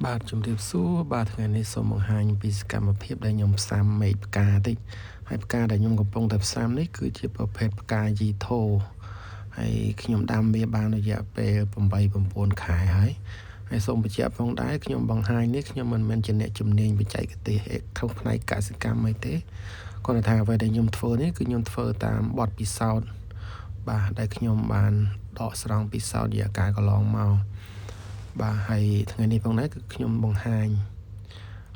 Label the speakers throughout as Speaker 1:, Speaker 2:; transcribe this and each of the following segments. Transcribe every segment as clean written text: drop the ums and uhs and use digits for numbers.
Speaker 1: បាទជំរាបសួរបាទថ្ងៃនេះសូមបង្ហាញពីសកម្មភាពដែលខ្ញុំផ្សាំមែកផ្កាតិចហើយផ្កាដែលខ្ញុំកំពុងតែផ្សាំនេះគឺជាប្រភេទផ្កាយីថូហើយខ្ញុំដាំវាបានរយៈពេល8 9ខែហើយហើយសូមបញ្ជាក់ផងដែរខ្ញុំបង្ហាញនេះខ្ញុំមិនមែនជាអ្នកជំនាញបច្ចេកទេសក្នុងផ្នែកកសិកម្មអីទេគ្រាន់តែថាអ្វីដែលខ្ញុំធ្វើនេះគឺខ្ញុំធ្វើតាមបទពិសោធន៍បាទដែលខ្ញុំបានដកស្រង់ពិសោធន៍រយៈកាលកន្លងមកបាទហើយថ្ងៃនេះផងដែរគឺខ្ញុំបង្ហាញ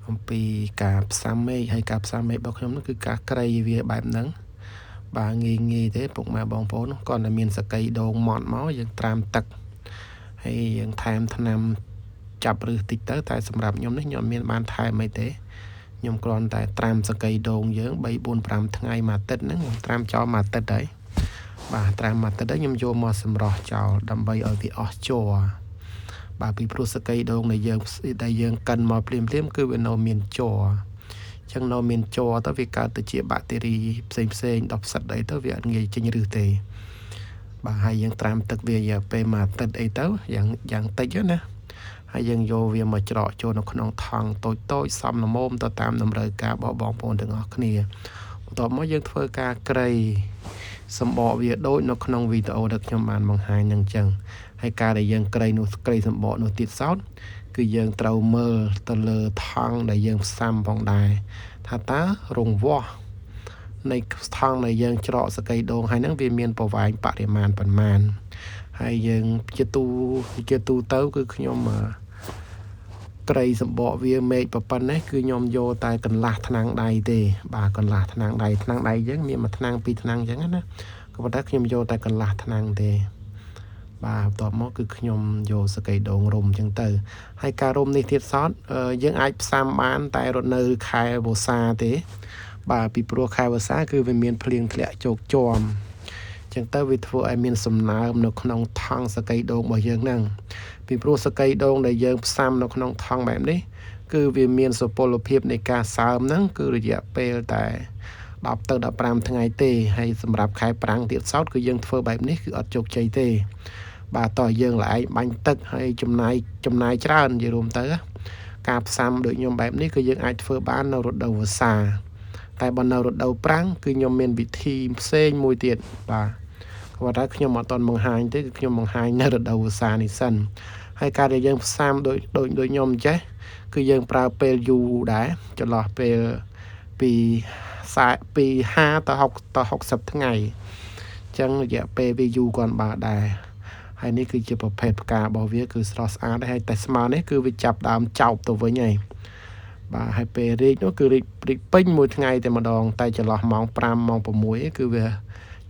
Speaker 1: អំពីការផ្សាំមេឃហើយការផ្សាំមេឃរបស់ខ្ញុំនោះគឺការក្រៃវាបែបហ្នឹងបាទងាយងាយទេពុកម៉ែបងប្អូនគ្រាន់តែមានសកីដូងម៉ត់មកយើងត្រាំទឹកហើយយើងថែមថ្នាំចាប់ឫសតិចទៅតែសម្រាប់ខ្ញុំនេះខ្ញុំអត់មានបានថែមអីទេខ្ញុំគ្រាន់តែត្រាំសកីដូងយើង3 4 5ថ្ងៃមួយអាទិត្យហ្នឹងខ្ញុំត្រាំចោលមួយអាទិត្យហើយបាទត្រាំមួយអាទិត្យហើយខ្ញុំយកមកសម្រោះចោលដើម្បីឲ្យវាអស់ជ័របាទពីព្រោះសកីដូងដែលយើងកិនមកភ្លាមភ្លាមគឺវានៅមានជ័រអញ្ចឹងនៅមានជ័រទៅវាកើតទៅជាបាក់តេរីផ្សេងផ្សេងដល់ផ្សិតអីទៅវាអត់ងាយចេញឫសទេបាទហើយយើងត្រាំទឹកវារយៈពេលមួយអាទិត្យអីទៅយ៉ាងតិចណាហើយយើងយកវាមកច្រកចូលនៅក្នុងថង់តូចតូចសមល្មមទៅតាមតម្រូវការរបស់បងប្អូនទាំងអស់គ្នាបន្ទាប់មកយើងធ្វើការក្រៃសម្បកវាដូចនៅក្នុងវីដេអូដែលខ្ញុំបានបង្ហាញនឹងចឹងហើយការដែលយើងក្រៃនោះក្រៃសម្បកនោះទៀតសោតគឺយើងត្រូវមើលទៅលើថង់ដែលយើងផ្សាំផងដែរថាតើរង្វាស់នៃថង់ដែលយើងច្រកសកីដូងហើយហ្នឹងវាមានប្រវែងបរិមាណប៉ុន្មានហើយយើងជាទូទៅគឺខ្ញុំក្រៃសម្បកវាមេឃប៉ុណ្ណេះគឺខ្ញុំយកតែកន្លះថ្នាំងដៃទេបាទកន្លះថ្នាំងដៃថ្នាំងដៃយើងមានមួយថ្នាំងពីរថ្នាំងអញ្ចឹងណាក៏ប៉ុន្តែខ្ញុំយកតែកន្លះថ្នាំងទេបាទបន្ទាប់មកគឺខ្ញុំយកសកីដូងរុំអញ្ចឹងទៅហើយការរុំនេះទៀតសោតយើងអាចផ្សាំបានតែរដូវខែវស្សាទេបាទពីព្រោះខែវស្សាគឺវាមានភ្លៀងធ្លាក់ជោកជាំអញ្ចឹងទៅវាធ្វើឲ្យមានសំណើមនៅក្នុងថង់សកីដូងរបស់យើងហ្នឹងពីព្រោះសកីដូងដែលយើងផ្សាំនៅក្នុងថង់បែបនេះគឺវាមានសុពលភាពនៃការសើមហ្នឹងគឺរយៈពេលតែ10ទៅ15ថ្ងៃទេហើយសម្រាប់ខែប្រាំងទៀតសោតគឺយើងធ្វើបែបនេះគឺអត់ជោគជ័យទេបាទតោះយើងល្អែងបាញ់ទឹកហើយចំណាយច្រើននិយាយរួមទៅការផ្សាំដូចខ្ញុំបែបនេះគឺយើងអាចធ្វើបាននៅរដូវវស្សាតែបើនៅរដូវប្រាំងគឺខ្ញុំមានវិធីផ្សេងមួយទៀតបាទគាត់ថាខ្ញុំអត់ទាន់បង្ហាញទេគឺខ្ញុំបង្ហាញនៅរដូវវស្សានេះសិនហើយការដែលយើងផ្សាំដូចខ្ញុំចេះគឺយើងប្រើពេលយូរដែរចន្លោះពេលពី40ពី50ទៅ60ទៅ60ថ្ងៃអញ្ចឹងរយៈពេលវាយូរគាត់បាទដែរហើយនេះគឺជាប្រភេទផ្ការបស់វាគឺស្រស់ស្អាតហើយតែស្មៅនេះគឺវាចាប់ដើមចោបទៅវិញហើយបាទហើយពេលរីកនោះគឺរីកពេញមួយថ្ងៃតែម្ដងតែចន្លោះម៉ោង5ម៉ោង6គឺវា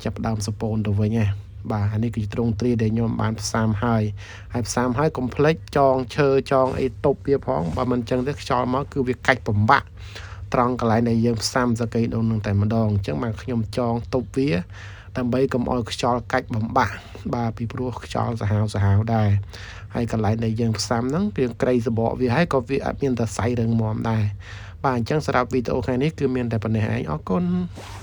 Speaker 1: ចាប់ដើមសពូនទៅវិញហើយបាទអានេះគឺជាទ្រង់ទ្រាយដែលខ្ញុំបានផ្សាំហើយហើយផ្សាំហើយកុំភ្លេចចងឈើចងអីទប់វាផងបើមិនចឹងទេខ្យល់មកគឺវាកាច់បំបាក់ត្រង់កន្លែងដែលយើងផ្សាំសកីដូងនឹងតែម្ដងអញ្ចឹងបានខ្ញុំចងទប់វាដើម្បីកុំឲ្យខ្យល់កាច់បំបាក់បាទពីព្រោះខ្យល់សាហាវដែរហើយកន្លែងដែលយើងផ្សាំហ្នឹងវាក្រៃសបកវាហើយក៏វាអត់មានតែសៃរឹងមាំដែរបាទអញ្ចឹងសម្រាប់វីដេអូថ្ងៃនេះគឺមានតែប៉ុណ្ណេះឯងអរគុណ។